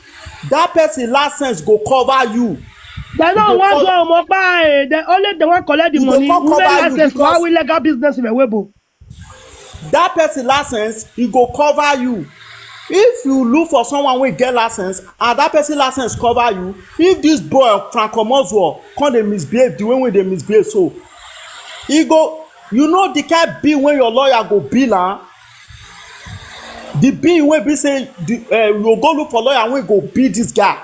that person license go cover you They no wan go Omokpa eh. They only they wan collect the You go money. come Who cover get you license for because- how illegal business in Webo? that person license e go cover you if you look for someone wey get license and that person license cover you if this boy francomozuo come dey misbehave the way wey dey misbehave so e go you know the kind bill wey your lawyer go bill am the bill wey be say the uh, you go look for lawyer wey go bill this guy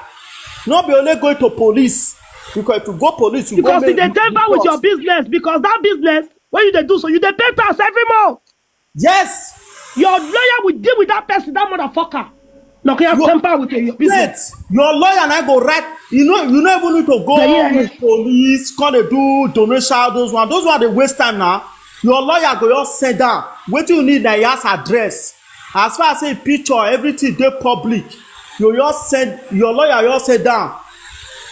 no be only going to police because if you go police you Because go if they tamper with your business, because that business when you dey do so, you dey pay tax every month. Yes. Your lawyer will deal with that person, that motherfucker. No, can you tamper with your business? Yes. Your lawyer na go write. You know, you no even need to go Yeah, yeah, with police. Come dey do donation. Those one, those one dey waste time now. Your lawyer go just send down. Wetin you need na your house address. As far as say picture, everything dey public. You just send, your lawyer just send down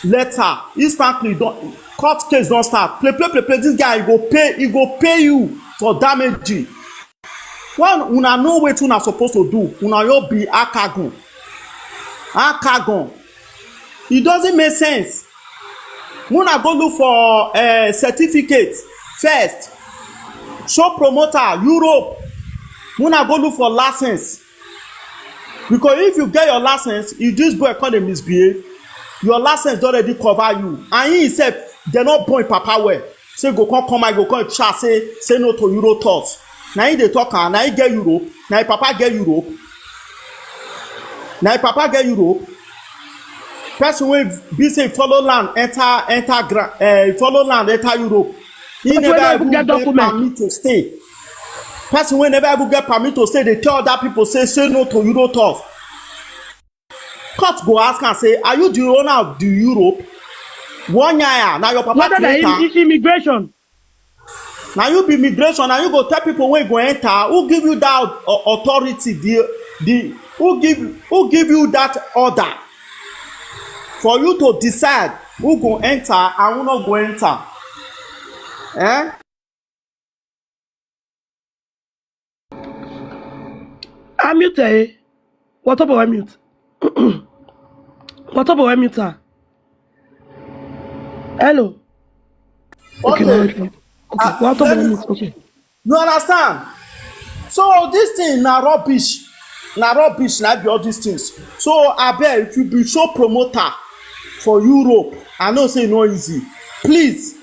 letter. Instantly, don, court case don start. Play, play, play, play. This guy, he go pay, he go pay you for damage. When una know wetin una suppose to do, una just be akagun. Akagun. It doesn't make sense. Una go look for, eh, certificate first. Show promoter, Europe. Una go look for license. Because if you get your license, if this boy come dey misbehave, your license don already cover you. And he himself, dem no born him papa well. Say go come, come out, go come chat, say, say no to Euro tours. Na him dey talk am, na him get Europe, na him papa get Europe. Na him papa get Europe. Person wey be say follow land enter, enter gra-, eh, follow land enter Europe. He Person wey never never even even get get document. Permit to stay. Person wey never even get permit to stay, dey tell other people say, say no to Euro tours. Court go ask am say, are you the owner of the Europe? One yaya, na your papa Whether na create im-, am. im-, immigration. Na you be immigration, na you go tell people wey go enter. Who give you that au-, authority? The, the, who give, who give you that order for you to decide who go enter and who no go enter? Eh? Unmute, eh? What about I mute? What about I mute her? Hello. Okay, Okay. no, okay. Okay. Uh, What about I then mute? Okay. You understand? So this thing na rubbish. Na rubbish, na be all these things. So abeg, if you be show promoter for Europe, I know say e no easy. Please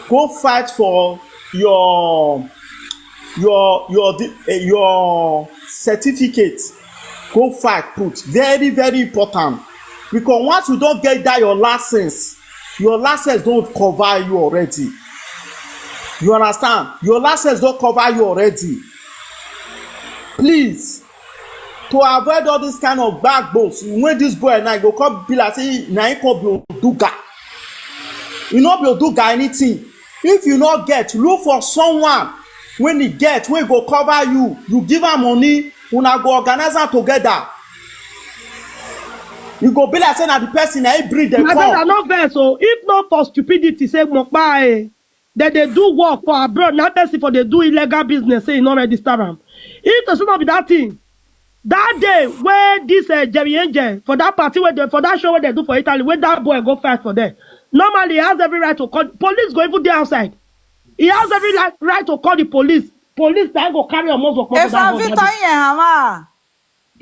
go fight for your, your, your di-, eh, your certificate. Go fight put. Very, very important. Because once you don get that your license, your license don cover you already. You understand? Your license don cover you already. Please, to avoid all this kind of gbagbo, when this boy now go come be like say na him come be Oduga. You no be Oduga anything. If you no get, look for someone when he get, wey go cover you. You give am money, una go organize am together. You go be like say na the person na him bring dem My come. brother, no vex o. If not for stupidity, say Mokpa, eh, that they do work for abroad, na person for dey do illegal business, say e no register am. If the not be that thing, that day where this, uh, Jerry Angel, for that party where they, for that show where they do for Italy, where that boy go fight for them, normally he has every right to call. Police go even dey outside. He has every li-, right to call the police. Police that go carry almost work If for that I'm boy Victor body. Yehama.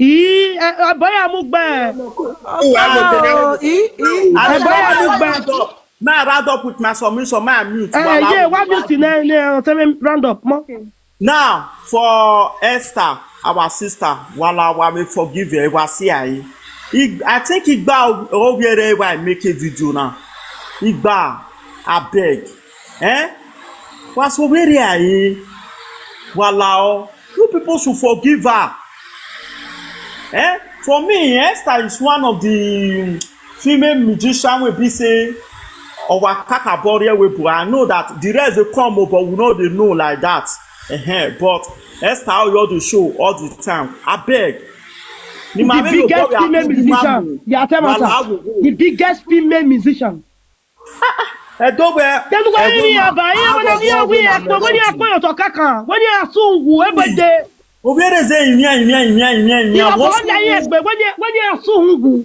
Ii, eh, eh, boy, I'm ugbe. Oh, ii, ii. I Eh, boy, I'm ugbe. Now I round up with my submission, my mute. Eh, Wala, yeah, wala. What mute? Ne, ne, tell me round up, mo. Now, for Esther, our sister, wala, wala, we forgive you. Wala, see, I, I, I think Igba Obiere, why make a video now. Igba, I beg. Eh? What's over here? Wala, you people should forgive her. Eh? For me, Esther is one of the female musician wey be say our kakabore we, but I know that the rest dey come o, but we no dey know like that. Ehen, but Esther, how you dey show all the time? I beg. The biggest female musician. Yeah, tell me, sir. The biggest female musician. Edo where? Then why you have a, you have a, you have a, when you are going to Kaka, when you are so who, every day. Obere say, yeah, yeah, yeah, yeah, yeah. You have What's one day, yes, but when you, when you are so who?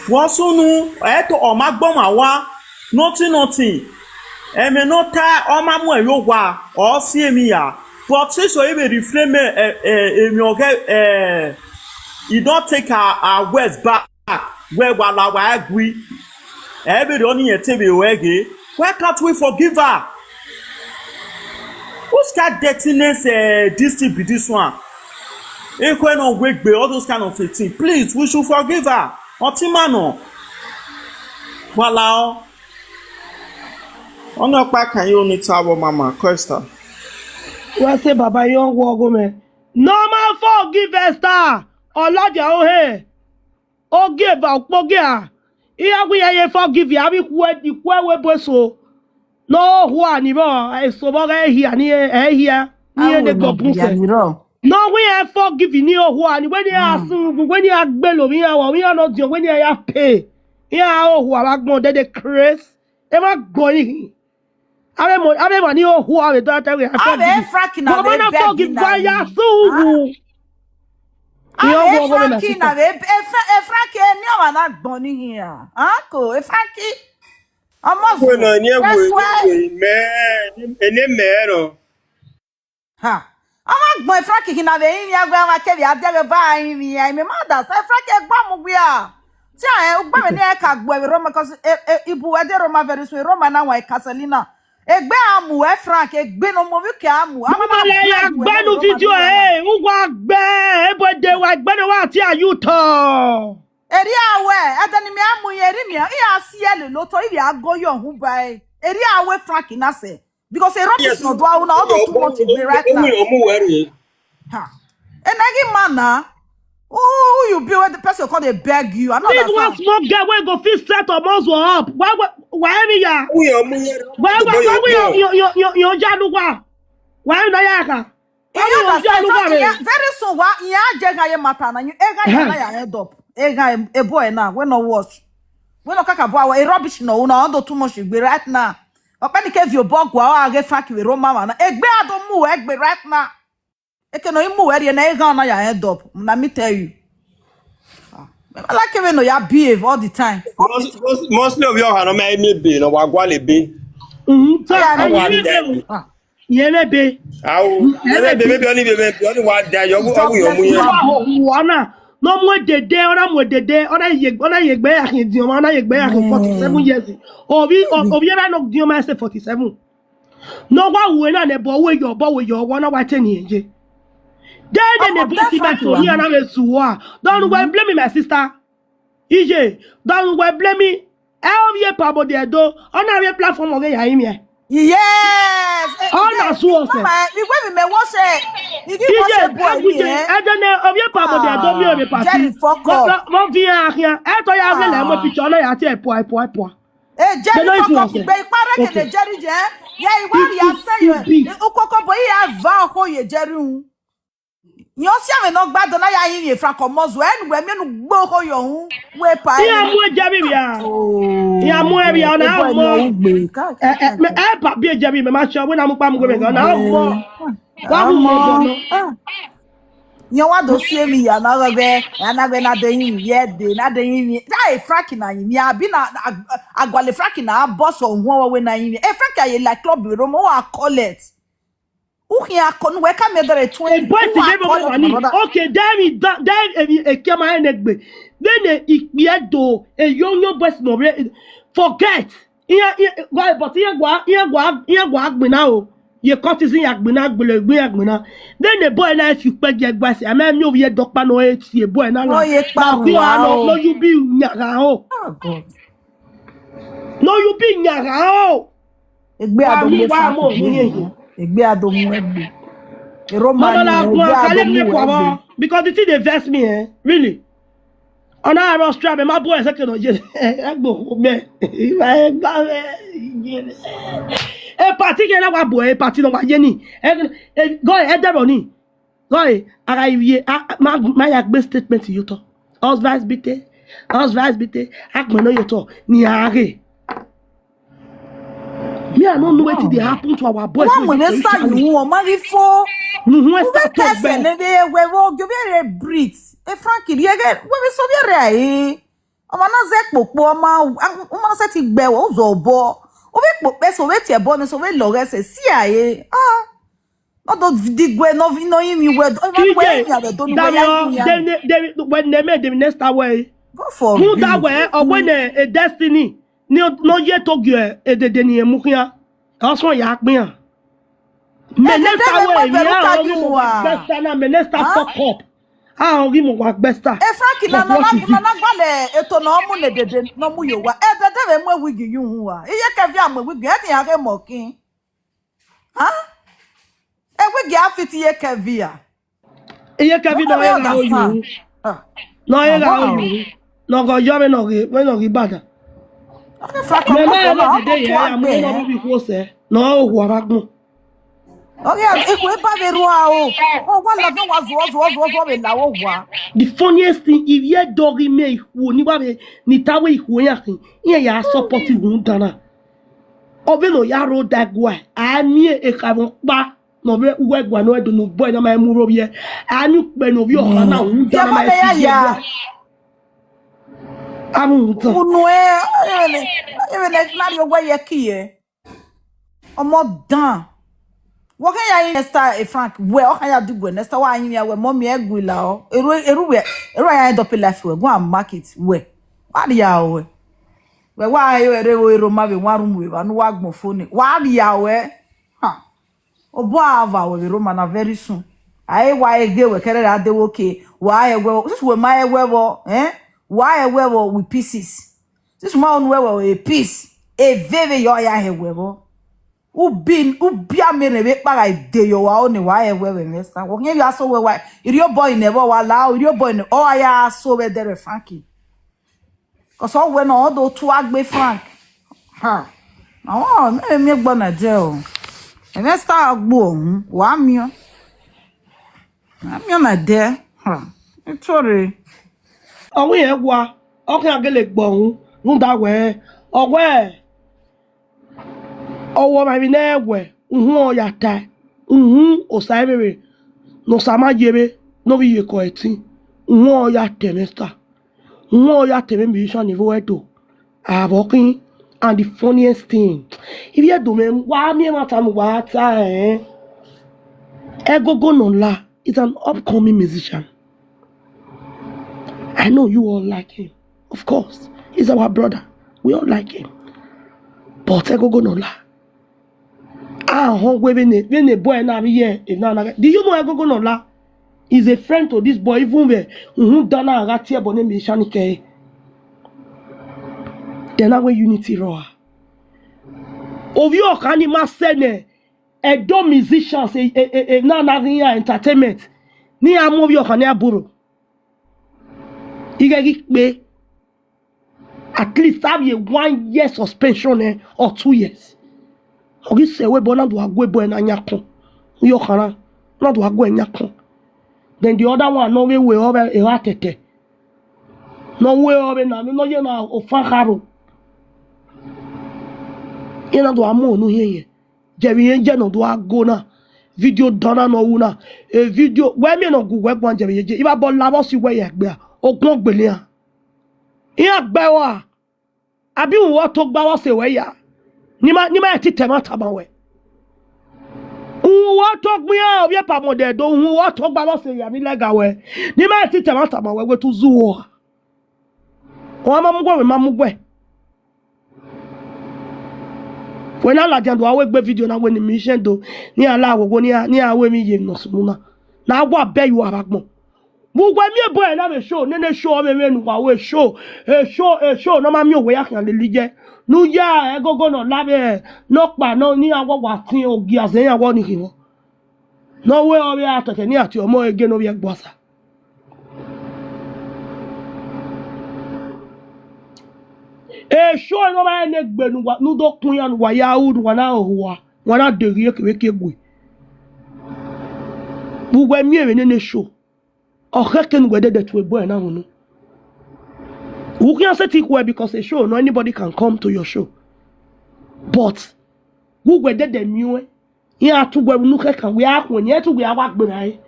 What's on? Eto Omagboma wa, nothing, nothing. Eme no ta Omamu Eyowa, or see me ya. But since you even refrain me, eh, eh, eh, me okay, eh, you don't take our, our words back. Where wala wa agree. Every only a T V wege. Why can't we forgive her? Who's got dirtiness, eh, this thing be this one? Ekwe no wake be all those kind of a thing. Please, we should forgive her. Otimano. Wala o. Ono pa kan yo ni tawo mama Costa. Wọ́n ṣe bàbá yóò wọ ọgọ́ mẹ́. No man forgive Esther. Ọlọ́jà ó hẹ́. Oge ba okpoge a. Iya gwi ya ye forgive ya bi kwe, di kwe we bo so. No hua ni bo, e so bo ga hia ni e hia. Ni e de go bun se. No we e forgive ni o hua ni when e asu, when e agbelo mi awo, mi no di when e ya pay. Ya o hua ba gbon de de craze. E ma gbon ni. Abe mo, abe ma ni o hua we do ata we. Abe Frank na be beg na. Ba ya su. Abe Frank na be e Frank e ni o ma na gbon ni hia. Anko, e Frank. Ọmọ sùn. Wena ni ewe ni ewe me ene me no. Ha. Ọmọ gbọn Frank kina be yin ya gwa ma ke bi ade be ba yin mi ya me ma da se Frank e gba mu gbe a. Ti a e gba me ni e ka gbo e Roma cause ibu we de Roma very soon Roma na wa e Casalina. Egbe amu e Frank egbe no mo bi ke amu. Ama ma le ya gba nu video e. Ugwa gbe e bo de wa gbe no wa ti a you to. Eri awe, edeni mi amu ye eri mi, i a si ele lo to ibi ago yo hu bai. Eri awe Frank na se. Because a rubbish no do una all too much be right now. Omu omu weru. Ha. Enegi man na. Who you be when the person come dey beg you? I no understand. This one small girl wey go fit set up muscle up. Why why why me ya? Omu omu weru. Why why why we yo yo yo yo jaluwa? Why na ya ka? You understand? Very soon, wa ya je ga ye matter na you e ga ya na ya head up. E ga e boy na we no watch. We no kaka boy a rubbish no una ondo too much gbe right now. Ope ni ke vi obo gwa o age Frank we Roma na. Egbe ado mu egbe right now. Eke no imu we na e ga na ya head up. Na me tell you. Me like we no ya behave all the time. Mostly of your hand me me be no wa gwa le be. Mhm. So I need Yemebe. Awo. Yemebe. Maybe maybe only maybe only one day. You go you mu ya. Wana. No more dede, ona more dede, ona ye, ona ye gbe akin di, ona ye gbe akin forty-seven years. Obi obi era no di ma say forty-seven. No wa we na ne bo we yo, bo we yo, wana wa ten ye. Then then they both see back to me and I was suwa. Don't go and blame me, my sister. Ije, don't go and blame me. Elvie Pabode Edo, on our platform of the Yaimia. Yes. Oh, that's what. Mama, we will be me wash it. You give us a boy here. I don't know of your Pabode Edo, me of your party. Jerry, fuck off. Mo fi ahia. E to ya le le mo picture na ya ti e po e po e po. Eh, Jerry, fuck off. Be pare ke le Jerry je. Ya iwa ya se yo. Ukoko bo ya va ko ye Jerry. Nyo si ame no gbado na ya yin ye Frank Omozu. Anyway, me no gbo ko yo hu. We pa. Ya mu e Jerry ya. Ya mu e ya na mo. Eh eh me e pa bi e Jerry me ma sure we na mu pa mu go me go na mo. Wa mu mo go no. Nyo wa do si emi ya na go be. Ya na go na de yin ye de na de yin. Dai Frank na yin. Ya bi na agwale Frank na boss o won we na yin. E Frank aye like club room wa collect. Uhi akonu we ka me dere twenty. Boys dey be money. Okay, then he then he came my neck be. Then he do a young young boys no forget. Iya iya go but iya gwa iya gwa iya gwa agbina o. Ye cut is iya agbina agbele gbe agbina. Then the boy na if you peg your gwa say am mi o ye dokpa no e ti e boy na. No ye pa no you be nyaga o. Oh God. No you be nyaga o. Egbe adomu wa mo ni ye. Egbe adomu egbe. Roma ni egbe adomu egbe. Because the thing dey vex me eh. Really. Ona I must try my boy second on je. Egbo me. Iwa egba me. E party ke na wa boy, e party no wa ye ni. E go e dero ni. Goi, ara iye, ma ya gbe statement you to. House vice bite, house vice bite, akme no you to, ni are. Me I no know wetin dey happen to our boys. Wa mo me sa you o ma ri fo. Nu hu e start to be. Ne be we wo gyo be re breathe. E Frank ri ege we be so be re e. O ma na ze popo o ma o ma se ti gbe wo zo bo. O be pope so we ti e bo ni so we lo re se si aye. Ah. No do digwe no vi no yin mi we do we yin ya do ni we ya yin ya. When they made the next away. Go for who that way or when a destiny. No no ye to ge e de de ni e mu kian. Ka so ya pin an. Me next away mi a o mo gbesta na me next fuck up. A o ri mo wa gbesta. E Frank na no na na gbale eto no mu ne dede no mu yo wa. E dede we mu ewigi yu hu wa. Iye ke vi amu ewigi e ni a ke mo kin. Huh? E wigi afiti ye kevia. Iye kevi no ye ga oyu. No ye ga oyu. No go yo me no ge, me no ge bada. Mama, no be dey here, I'm not be close, eh. No, who are you? Okay, if we buy the rua, oh, oh, one love, no was, was, was, was, was, was, was. The funniest thing, if you doggy me, who ni wa me, ni tawe, who ya, ya support you, who dana. Ove no ya ro da gwa. A mi e ka von pa. No ve uwe gwa no edo no boy na ma mu ro ye. A ni pe no vi o na hu da na ma e si ye. A mu tan. Unu e, e le, e le na yo gwa ye ki ye. Omo dan. Wo ke ya yin Nesta e Frank. We o ka ya du gwe Nesta wa yin ya we mo mi e gwi la o. Eru eru we. Eru ya end up life we. Go and mark it we. Wa di ya o we. We wa ayo ere wo ero ma be one room we ba nu wa gbon phone. Wa di ya we. Ha. Obo ava we be Roma na very soon. Aye wa ege we kere da de wo ke. Wa aye we. Sis we ma aye we wo, eh? Wa aye we wo with pieces. Sis ma onu we wo a piece. E veve yo ya he we wo. U bin, u bia mere we pa ga de yo wa o ne wa aye we we Nesta. Wo nye ya so we wa. Iri o boy ne bo wa la, iri o boy ne o ya so we dere Frankie. 'Cause all when all do two agbe Frank. Ha. Na wa me me gbo na je o. E me star agbo ohun. Wa mi o. Wa mi o na de. Ha. Sorry. Awon yen wa. O kan agele gbo ohun. Run da we. Owe. Owo ma mi na ewe, uhun oya ta, uhun osa ebere, no sa ma yebe, no bi ye ko eti, uhun oya te Nesta, uhun oya te me mi sha ni vo edo, avokin, and the funniest thing, if you do me, wa mi ma ta mu wa ta eh, Egogo no la is an upcoming musician. I know you all like him. Of course, he's our brother. We all like him. But Egogo no la. Ah, ho we we ne we ne boy na mi ye e na na. Do you know Egogo no la? He's a friend to this boy. Even we who dana ga tie bo ne mi shani ke. Then na we unity roa. Ovi o kani ma se ne. Edo musicians e e e e na na rin ya entertainment. Ni a mo bi okan ni aburo. Ige gi pe at least have a one year suspension eh, or two years. Ogi se we bo na do agwe bo e na nyakon. Yo kana na do agwe nyakon. Then the other one no we we o be e wa tete. No we o be na mi no ye na o fa karo. Ye na do amo nu ye ye. Jerry ye je no do ago na. Video dana no una. E video we mi no gu we gwan Jerry ye je. Iba bo la bo si we ye gbe a. Ogun gbele a. Iya gbe wa. Abi wo to gba wo se we ya. Ni ma ni ma ti te ma ta ma we. Wo to gbin a o ye pa mo de do wo to gba wo se ya ni lega we. Ni ma ti te ma ta ma we we tu zu wo. O ma mu gwe we ma mu gwe. When I la jan do awe gbe video na we ni mi shen do ni ala wo ni a- ni awe mi ye no sumuna. Na wa be you abagbon. Mu gwe mi e boy na me show ne ne show me me nu wa we show. E show e show no ma mi o we ya kan le lije. Nu ya Egogo no la be no pa no ni awo wa tin ogi aze ya wo ni kiwo. No we o be atete ni ati omo ege no be gbasa. E show no ma ne gbe nu wa nu do kun ya nu wa ya u nu wa na o wa. Wa na de ri eke we ke gwe. Bu we mi e we ne ne show. O ke ke nu we de de tu e boy na nu. U can say tik we because a show no anybody can come to your show. But bu we de de mi we. Iya tu gwe nu ke kan we a kun ye tu gwe a wa gbe na e.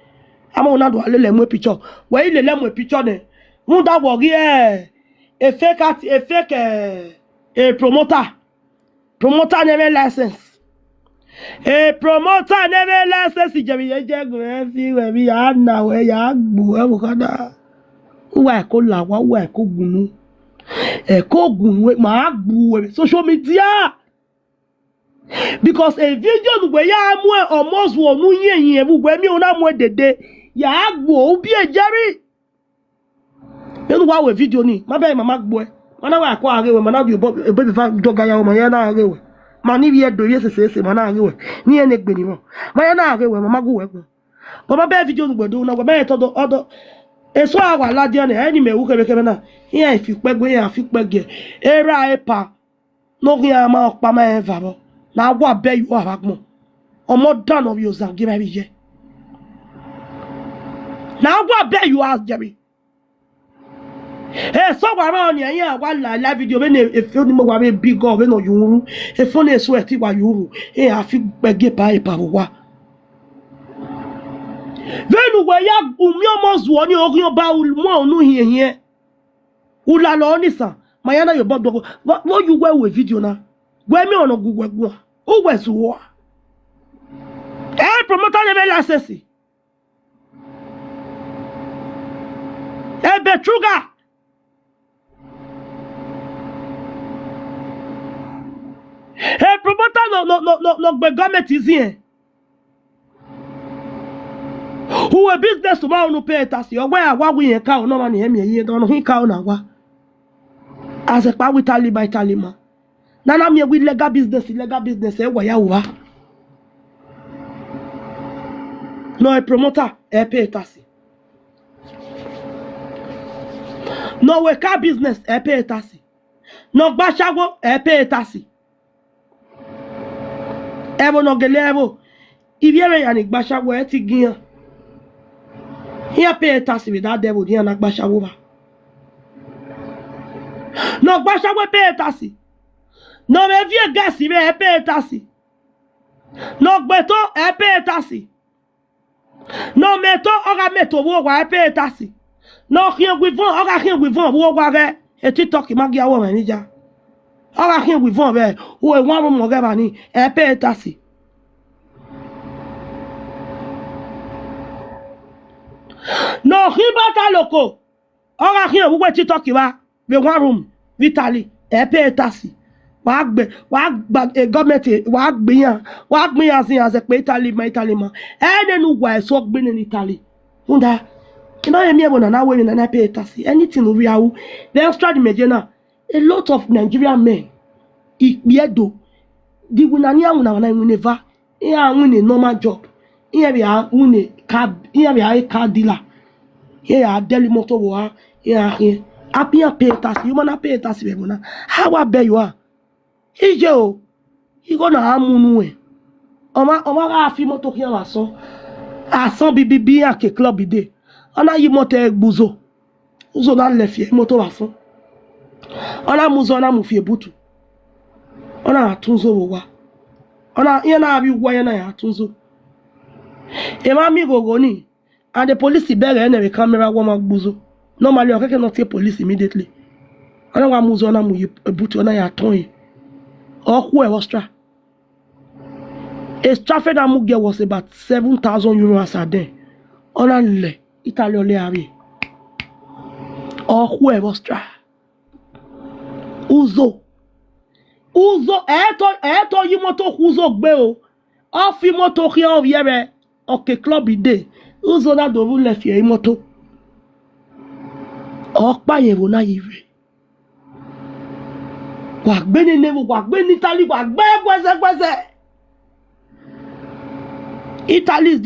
Ama una do alele mu picture. We ilele mu picture ne. Mu da wo gi e. A fake art, a fake eh, a promoter. Promoter never license. A promoter never license. Ije mi ye je gun e fi we mi ya na we ya gbu e bu kada. Uwa e ko la wa uwa e ko gunu. E ko gunu e ma gbu e social media. Because a video nu gbe ya mu e almost wo nu yen yen bu gbe mi o na mu e dede. Ya gbo o bi e Jerry. Enu wa we video ni, ma be mama gbo e. Mana wa ko age we, mana bi bo e be fa doga ya o ma ya na age we. Ma ni bi e do ye se se se mana age we. Ni ene gbe ni mo. Ma ya na age we mama gbo we gbo. But ma be video nu gbe do na gbe me to do odo. E so awa la dia ne, eni me u kebe kebe na. Iya fi pe gbe ya fi pe ge. Era e pa. No ri ama okpa ma eva bo. Na wa be you are agmo. Omo dan of you zan give me ye. Na wa be you are Jerry. Eh, so wa ma on ya wa la la video be ne e fo ni mo wa be big up be no yuru. E fo ne so e ti wa yuru. Eh, a fi gbege pa e pa wa. Venu we ya umi omo zuo ni ogun oba ulmo onu hie hie. Ula lo ni san. Mayana yo bodo. What you wear with video na? Where me on a good work? Who wears what? Eh, promoter never license. Eh, Betruga. Eh, promoter no no no no no be government is here. Who a business to ma no pay tax? Your way I wa we ka no man him ye don he ka na wa. As a pa with Taliban Italima. Nana me with legal business, illegal business e wa ya wa. No a promoter e pay tax. No we car business e pay tax. No gbashawo e pay tax. Evo no gele evo. Iviere ya ni gbashawo e ti giyan. Here pay tax with that devil here na gbashawo ba. No gbashawo pay tax. No me vie gas me e pay tax. No gbeto e pay tax. No meto oga meto wo wa e pay tax. No hien we von oga hien we von wo wa re. E TikTok ma gi awo me ni ja. Oga hien we von re. O e wan mo ge ba ni e pay tax. No hien ba ta loko. Oga hien we we TikTok ba. We one room. Vitali e pay tax. Wa gbe wa gba e government e wa gbe yan wa gbe yan sin as pe Italy ma Italy ma. Ene nu wa e so gbe ni Italy. Funda. Ina emi ebo na na we ni na na pay tax. Anything we awu. Then strike the meje na. A lot of Nigerian men. Ikpiedo. Di we na ni awu na na we never. He a win a normal job. He a be a win a car. He a be a car dealer. He a daily motor wa. He a he. Happy and pay tax. You man pay tax we na. How I bet you are. Ije o. He go na amunu e. Oma oma ga fi motor here la so. A so bi bi bi a ke club ide. Ona yi motor e gbuzo. Uzo na lefie motor la so. Ona muzo na mu fie butu. Ona atunzo wo wa. Ona ye na abi wa ye na ya atunzo. E ma mi gogo ni. And the police bere ene we camera wo ma gbuzo. Normally okeke no tie police immediately. Ona wa muzo na mu yi butu ona ya ton yi. Oku e ostra. A traffic that Muge was about seven thousand euro as a day. Ona le Italy ole ari. Oku e ostra. Uzo. Uzo eto eto yi motor uzo gbe o. Ofi motor ki o yere. Okay club ide. Uzo na do ru le fi motor. Opa ye wo na yi re. Wa gbe ni nevo wa gbe ni Italy wa gbe gweze gweze. Italy is